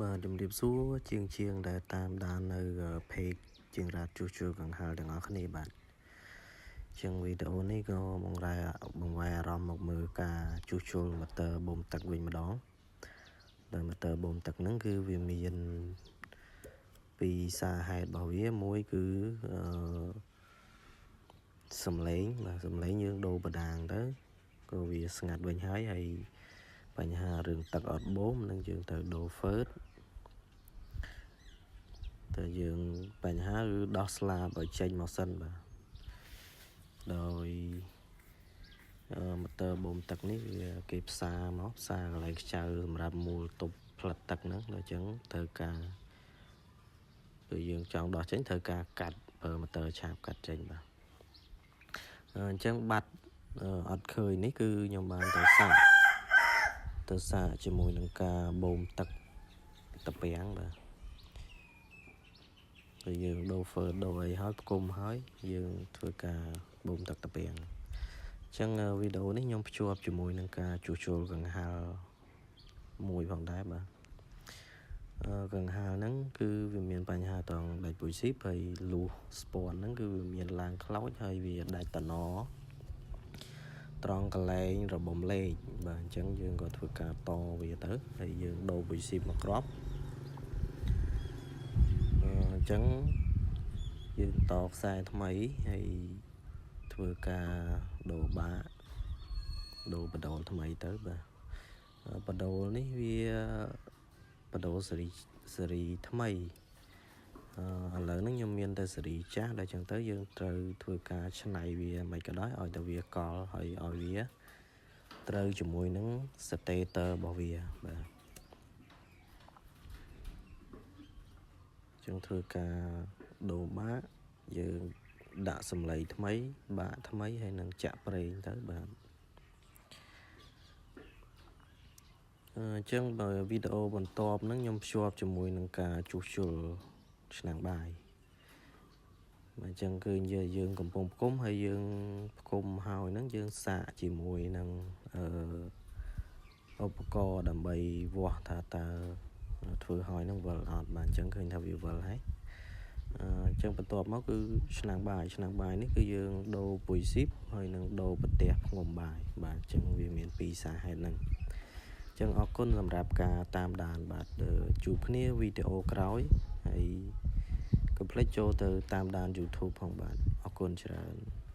បាទជំរាបសួរជាងជាងដែលតាមដាននៅ page ជាងរ៉ាតជួសជុលកង្ហារទាំងអស់គ្នាបាទជាងវីដេអូនេះក៏បង្រែបង្វែរអារម្មណ៍មកមើលការជួសជុលម៉ូទ័របូមទឹកវិញម្ដងដោយម៉ូទ័របូមទឹកហ្នឹងគឺវាមានពីរសារហេតុរបស់វាមួយគឺអឺសំឡេងបាទសំឡេងយើងដូរបដាងទៅក៏វាស្ងាត់វិញហើយហើយបញ្ហារឿងទឹកអត់បូមនឹងយើងត្រូវដូរហ្វឺតតែយើងបញ្ហាគឺដោះស្លាបឲ្យចេញមកសិនបាទដោយម៉ូទ័របូមទឹកនេះវាគេផ្សារមកផ្សារកន្លែងខ្ចៅសម្រាប់មូលទប់ផ្លិតទឹកហ្នឹងដល់អញ្ចឹងត្រូវការពេលយើងចង់ដោះចេញត្រូវការកាត់ប្រើម៉ូទ័រឆាបកាត់ចេញបាទអញ្ចឹងបាត់អត់ឃើញនេះគឺខ្ញុំបានទៅសាកជាមួយនឹងការបូមទឹកតាពាំងបាទហើយយើងដូរហ្វឺតដូរអីហើយផ្គុំហើយយើងធ្វើការបូមទឹកតាពាំងអញ្ចឹងវីដេអូនេះខ្ញុំភ្ជាប់ជាមួយនឹងការជួសជុលកង្ហារមួយផងដែរបាទកង្ហារហ្នឹងគឺវាមានបញ្ហាត្រង់ដាច់ពុយស៊ីបហើយលូសស្ពាន់ហ្នឹងគឺវាមានឡើងខ្លោចហើយវាដាច់តំណត្រង់កន្លែងរបំលេខបាទអញ្ចឹងយើងក៏ធ្វើការតវាទៅហើយយើងដូរពុយស៊ីបមកគ្រាប់អញ្ចឹងយើងតខ្សែថ្មីហើយធ្វើការដូរបាក់ដូរបដូលថ្មីទៅបាទបដូលនេះវាបដូលសេរីថ្មីឥឡូវហ្នឹងខ្ញុំមានតែសេរីចាស់ដល់អញ្ចឹងទៅយើងត្រូវធ្វើការច្នៃវាមិនក៏ដោយឲ្យតែវាកលហើយឲ្យវាត្រូវជាមួយនឹង stator របស់វាបាទយើងធ្វើការដូរបាក់យើងដាក់សម្លេងថ្មីបាក់ថ្មីហើយនឹងចាក់ប្រេងទៅបាទអញ្ចឹងបើវីដេអូបន្ទាប់ហ្នឹងខ្ញុំភ្ជាប់ជាមួយនឹងការជួសជុលឆ្នាំងបាយបាទអញ្ចឹងគឺយើងកំពុងផ្គុំហើយយើងផ្គុំហើយហ្នឹងយើងសាកជាមួយនឹងឧបករណ៍ដើម្បីវាស់ថាតើធ្វើហើយហ្នឹងវិលអត់បាទអញ្ចឹងឃើញថាវាវិលហើយអញ្ចឹងបន្ទាប់មកគឺឆ្នាំងបាយនេះគឺយើងដូរពុយស៊ីបហើយនឹងដូរប្រទេសផ្ងំបាយបាទអញ្ចឹងវាមានពីរសារហេតុហ្នឹងអញ្ចឹងអរគុណសម្រាប់ការតាមដានបាទជួបគ្នាវីដេអូក្រោយហើយកុំភ្លេចចូលទៅតាមដាន YouTube ផងបាទអរគុណច្រើន។